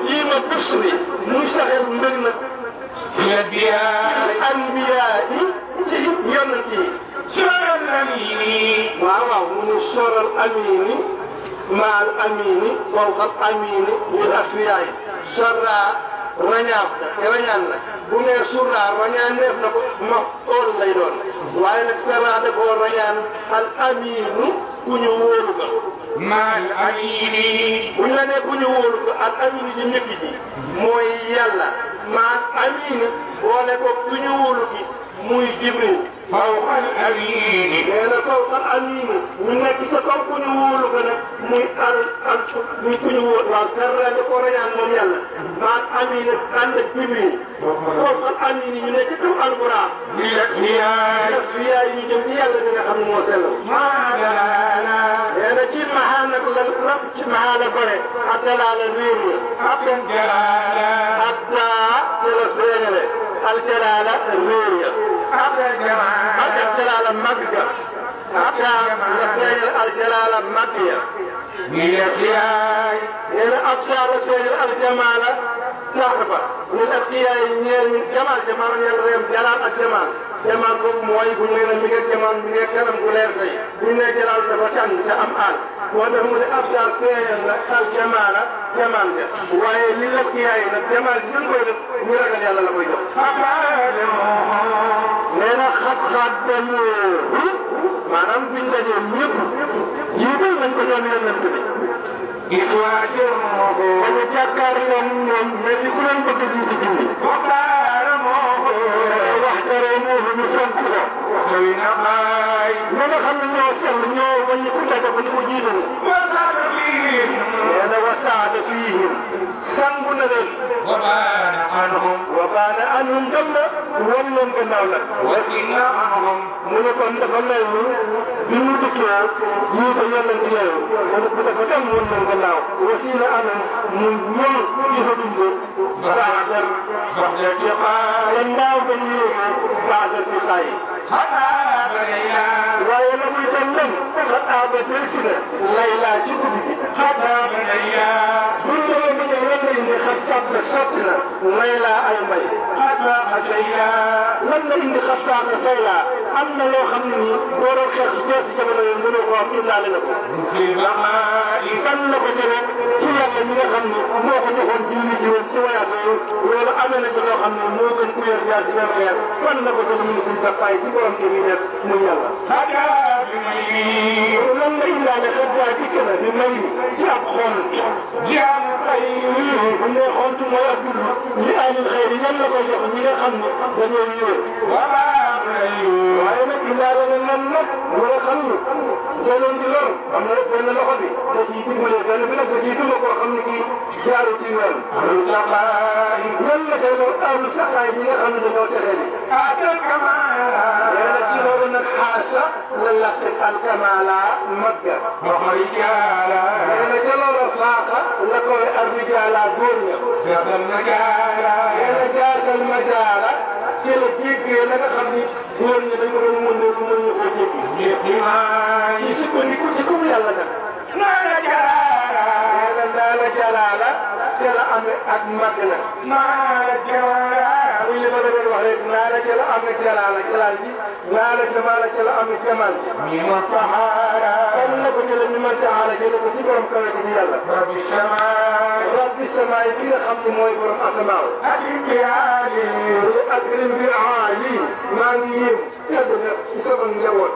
diima busri muy saxel mbir nag ci anbiyaa yi ci yonent yi soral amini waaw waaw mu ni soral amini maal amini fawqa amini lil asfiyaay sorra rañaab na te rañaan na bu nee surra rañaan neef na ko ma óol lay doon waaye nag sarra da koo rañaan al aminu ku ñu wóolu ko maal amini buñ la nee ku ñu wóolu ko al amini ji njëkk ji mooy yàlla maal amini boole ko ku ñu wóolu ki muy jibril fawqal amini nee na fawqal amini ñu nekk ca kaw ku ñu wóolu ko nag muy muy ku ñu wóolu waaw sarra da koo rañaan moom yàlla maal amini ànd ak jibril fawqal amini ñu nekk ci kaw alquran yasfiyaay ñu jëm ci yàlla mi nga xam ne moo sell nee na ci maxaa nag la ci maxaa la bare addalaala réer ya hatta te la feeñale aljalaala réer ya aljalaala mag ga hatta la feeñale aljalaala mag ya nee na absaar la feeñale aljamaala saxba lil atqiyaay ñeel jamaal jamaal ñeel réem jalaal ak jamaal jamaal boobu mooy bu ñu ne mi ngi jamaal mi ngi kanam gu leer tey bu ñu nee jalaal dafa tànn te am aal moo tax mu ne absaar feeñal na al jamaala jamaal ja waaye lil atqiyaay nag jamaal gi ñu koy def ñu ragal yàlla la koy jox. nee na xat-xat dañu maanaam biñ dajee ñëpp jiital nañ ko ñoom yonent bi. gis waa jëm moo ko. ba ñu jàkkaarloo ñoom mel ni ku leen bëgg a jiitu junni. waxtaanee moo ko. waxtaanee moo ko ñu fonk ko. xëy na xaay. ñi nga xam ne ñoo sell ñoo wàññi ku ndaje ba ni ko jiitu ni. wasaada fiihim. nee na wasaada fiihim. sangu na leen. wabaana anhum. wabaana anhum dem na. wan leen gannaaw nag. wasina anhum. mu ne kon dafa mel ni bi mu dikkee jiite yonent yooyu mu ne dafa dem wan leen gannaaw wasina anhum mu ñëw gisatuñ ko. baaxal baaxal ci xaar. gannaaw ba ñu yéegee baaxal ci xaay. xanaa ba layla. waaye la muy dem leen. xanaa ba delsi na. layla ci guddi gi. xanaa ba layla. buñ demee ba ñëw lan la indi xat sàpp sotti na. layla ay mbay. xanaa ba sayla. lan la indi xat sàpp sayla. am na loo xam ne nii boo doon xeex si jeex si jamono yooyu mënoo ko am indaale na ko. kan la ko jëlee ci yàlla mi nga xam ne moo ko joxoon jiwu jiwoon ci voyage yooyu loolu amee na ci loo xam ne moo gën ku yor jaar si même xeer kan la ko jëlee ñu ngi si dappaay ci borom kii bi nekk muy yàlla. lan la indaale xajjaa dikk na bi may mi ci ab xont. bu nee xont mooy ab dund li alil xëy na ñan la koy jox ñi nga xam ne dañoo ñëwee. waaye nag indaale na nan nag loo xam ne da leen di lor xam nga benn loxo bi da ciy dimbale benn bi nag da ciy duma koo xam ne kii jaaru ci yoon. ñan la koy lor ahlu saqaay yi nga xam ne dañoo texee bi nee na ci loolu nag xaasa la laqi alkamala magga nee na ca loolu xaasa la koy arrijaala góor ña nee na jaasal majaala ci la jéggee la nga xam ni góor ñi dañu doon mën ne lu mën ñu ko jéggi ci sukkandiku ci kum yàlla nag nee na naa la jalaala ca la amee ak mag nag muy li ma la doon wax rek naa la ca la amee jalaala jalaal ji naa la jamaala ca la amee jamal ji kon na ko jële mi man taala jële ko ci borom kawe gi di yàlla rabbi samaay ki nga xam ni mooy borom asamaaw akrim bi aali maa ngi yéem yàgg na ci sama njaboot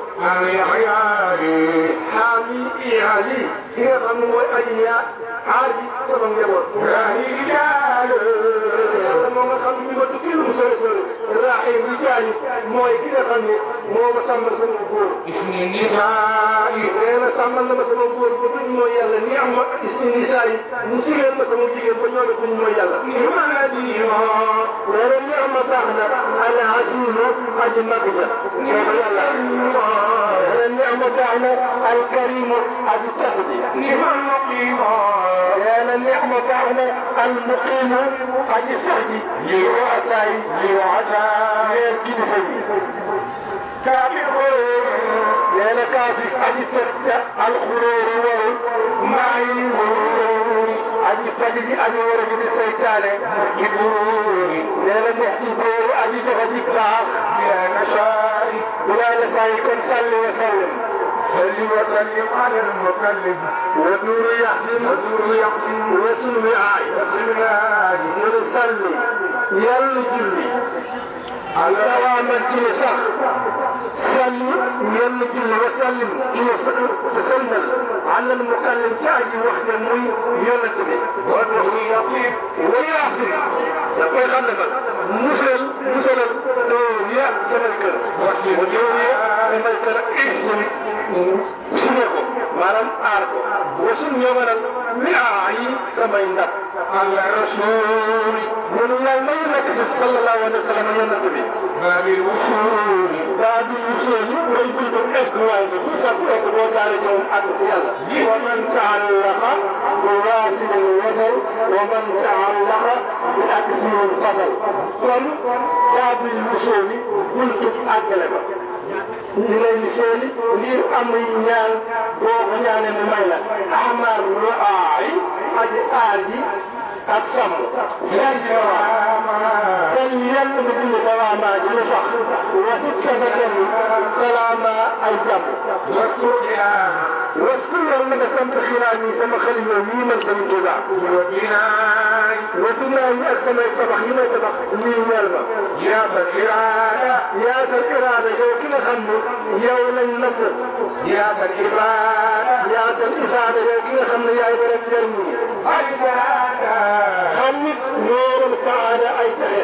xaami iali ki nga xam ne mooy aji yaa aali sama njaboot yàlla moo nga xam ne ñu ma tukki lu mu sori sori raaxim bi jaani mooy ki nga xam ne moo ma sàmmal sama góor nee na sàmmal na ma sama góor ba duñ mooy yàlla ni am ma ismi nisaa yi mu sigeel ma sama jigéen ba ñoome duñ mooy yàlla nee na ni am ma baax na al asimu aji mag ja kooku yàlla nee na ni am ma baax na al karimu aji tax ji nee na ni am ma baax na al muqimu aji sax ji li waasaay leer kilifa yi kaafi xóoróor nee na kaafi aji tëj alxuróor waru maa yi aji faji ji aji war a ji di seytaane nee na neex ci góoru aji dafa ji baax bilaa la saa yi kon salli wa sallim على المكلف والنور يحسن وسلم آي ونصلي يلا جلي دوام الجلسة صلي يلا جلي وسلم تسلم على المكلف تاجي وحده موي يلا تبي ويحسن يقول خلفك مسل يا سمكر ودوريا سمكر احسن سمكو مانام اركو وسن يومال مياي سمايندات على الرسول من يوم النبي صلى الله عليه وسلم ينتبه باب الوصول ويجد اكواز سوسف اكواز على جوم ادخل ومن تعلق بواصل الوصل ومن تعلق باكسر الفصل قل باب الوصول قلت اجلب li lay liseeli ngir am ñaan boo ko ñaanee mu may la ahmar lu aay aji aar ji ak sàmm sell yàlla nga julli dawaamaa ji lu sax wasit ka sa dem salaama ay jàmm waskur yàlla nga sant xilaat yi sama xalima yii man sëñ Tuuba watinaay yi ak samay tabax yi may tabax lii ñeel ma yaasal iraada yow ki nga xam ne yow lañ napp yaasal ifaada yow ki nga xam ne yaay borom njëriñ yi xam nit ñooroon saada ay pexe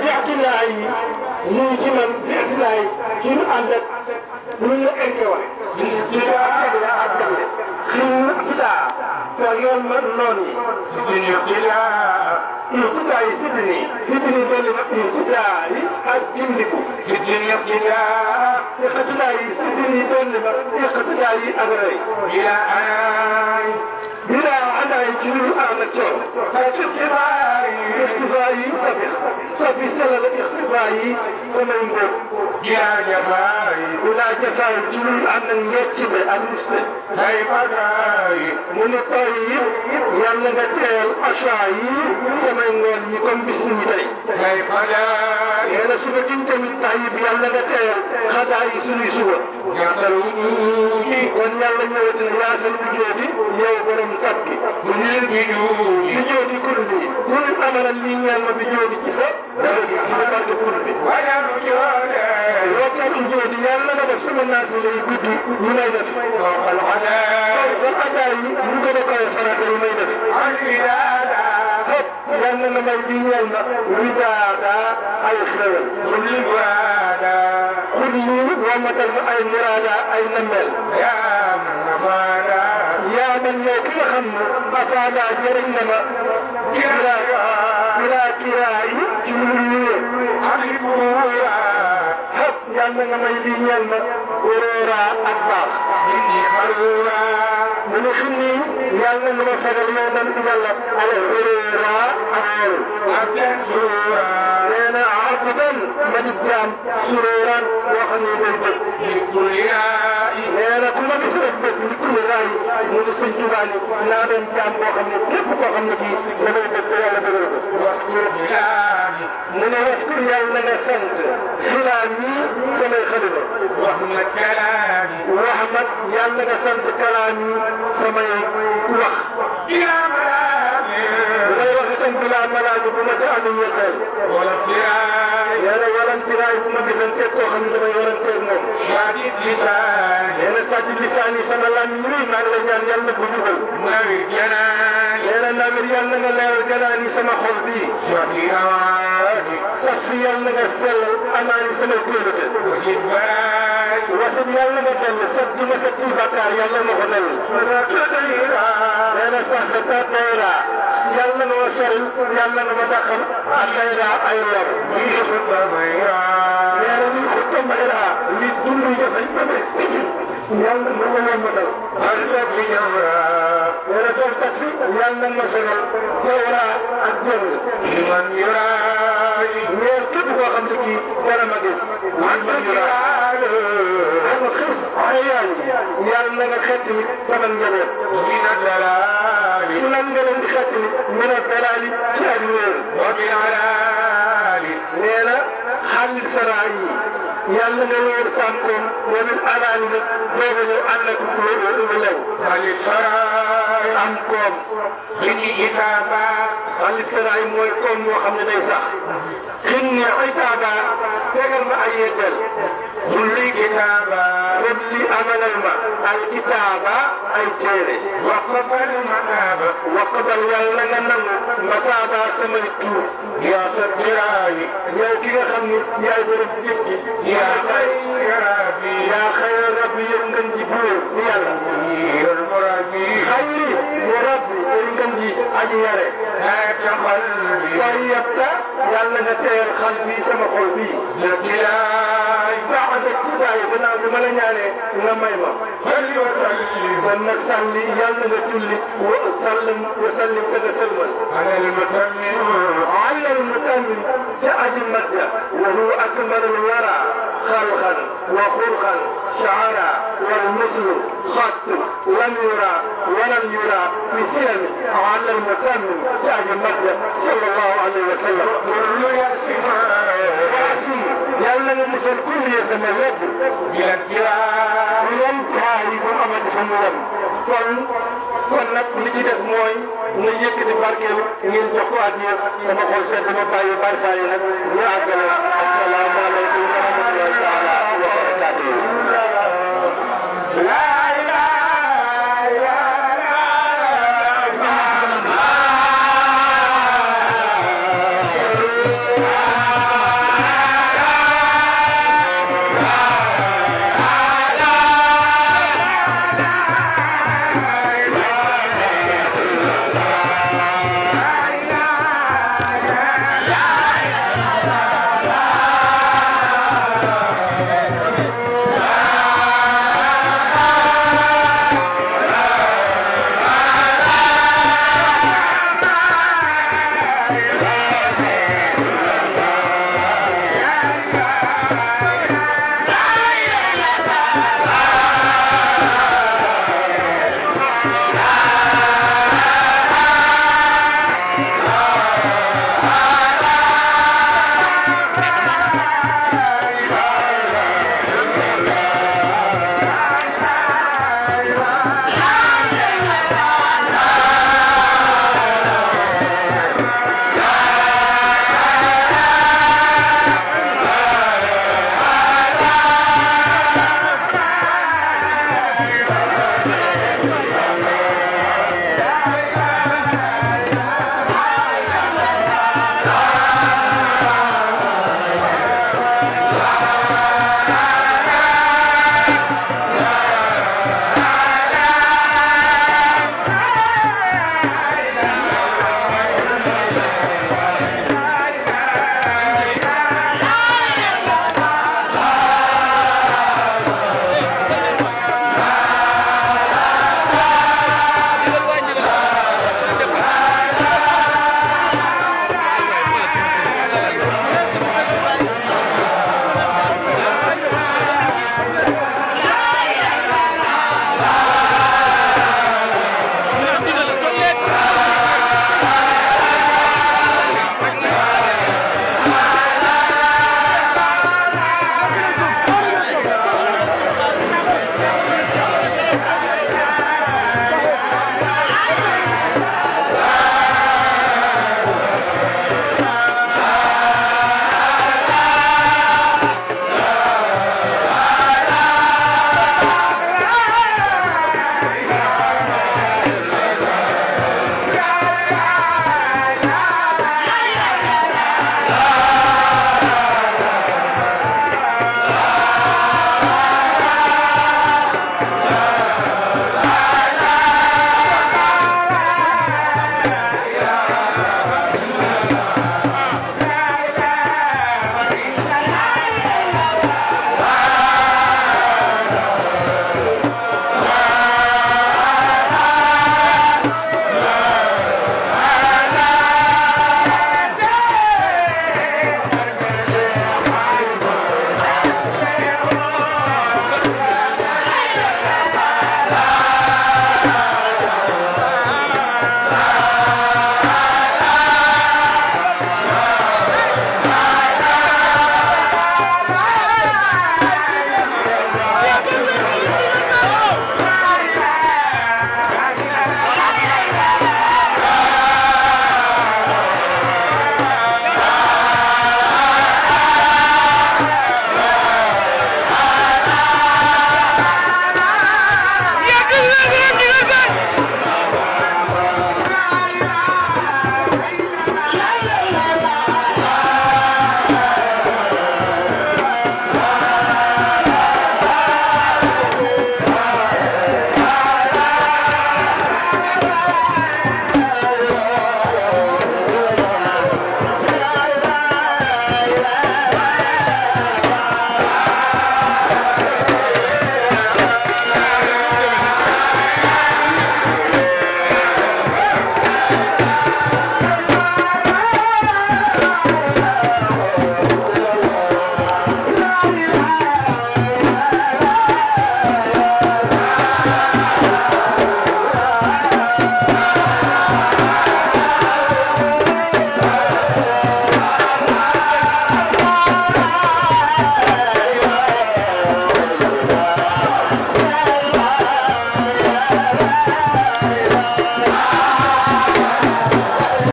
bi'tinaay yi ñii ci man bi'tinaay ci ñu ànd ak lu ñu enke waxe yoon ma noon yi iqtidaa yi sidni dolli ma iqtidaa yi ak gindiku iqtidaa yi sidni dolli ma iqtidaa yi ak rëy bila anaay ci lu am ak coono ixtifaa yi safi selal ixtifaa yi samay mbóot bila jafaay ci lu am ak ngeccite ak rusne mu ne toy yi yàlla nga teel achat yi samay ngoon yi comme bis ni tey nee na suba diñ tamit tayib yàlla nga teel xadaa yi suñuy suba kon yàlla ñëwati na yaasal bu jóoti yow borom tab gi bi jóoti kur bi kul amalal li ñeel ma bi jóoti ci sa dara gi ci sa barke kur bi waccal jóoti yàlla nga def sama naat bi lay guddi ñu may def kon adaa yi ñu gën a koy farata yi may def yàlla na may di ñeel ma widaada ay xewal xul yi wamatal ma ay muraada ay nammeel yaa man yow ki nga xam ne afaada jëriñ na ma bilaa kiraa yi ci lu ñëwee xëpp yàlla nga may lii ñeel ma wóora ak baax mu ne fi nii yàlla nga ma fegal yow man yàlla ala wóora ak wóor nee na abdan ma di jaam suróoran boo xam ne day bëgg nee na ku ma gis rek bëgg li kulli raay mu ne sëñ Tuubaa ni naa doon jaam boo xam ne képp koo xam ne kii damay bëgg sa yàlla bëggal ko mu ne waskur yàlla nga sant xilaam yi samay xalima wax mat yàlla nga sant kalaam yi samay wax may wax itam bilaa malaani bu ma ca amee yëkkal nee na walantiraay bu ma gisante koo xam ne damay waranteeg moom nee na sàcc lisaan yi sama lam yi maa ngi lay ñaan yàlla bu jubal nee na namir yàlla nga leeral ganaan yi sama xol bii sax fi yàlla nga sellal amaani sama kóolute wasit yàlla nga dell set di ma set ci bàkkaar yàlla ma ko nel nee na sax sa ta dayra yàlla nga ma soril yàlla nga ma dàqal ak dayra ay lor nee na lii xutta mayra li dund jafe-jafe yàlla nga ma ma dal nee na toog taxi yàlla nga ma fegal jawra ak jënd ñeer képp koo xam ne kii dara ma gis man ama xis ayaan yàlla na nga xetti sama njaboot ci lan nga leen di xetti min a dalaali ci ak wéer nee na xaalis saraa yi yàlla nga wéer saam koom wa min alaani nag doog a ñëw ànd ak lew am koom xaalis saraa yi mooy koom moo xam ne day sax xin ni itaaba tegal ma ay yeggal kulli kitaaba rabbi amalal ma al kitaaba ay téere waqbal mataaba waqbal yàlla nga nangu mataaba samay tuub yaa sa biraayi yow ki nga xam ni yaay borom jëf gi yaa xayra rabbi yow ngeen ji buur ni yàlla xayri mu rabbi yow ngeen ji aji yare waaye yabta yàlla nga teyal xal bi sama xol bii baax ci daay gannaaw bi ma la ñaanee nga may ma kon nag salli yàlla nga julli wa sallim te nga sëlmal ala al mutammin ca aji madda wa huwa akmalul wara xalqan wa xurqan shaara wal muslim xatt lam yura walam yura fi siyami ala al mutammin ca aji madda sallallahu alayhi wa sallam yàlla nga musal kulli sama lépp yan taay bu amati fa mu yem kon nag li ci des mooy nga yëkkati barkeelu ngeen jox ko ak yéen sama xol seet dama bàyyi barkaay nag ñu àggale asalaamaaleykum wa rahmatullahi taala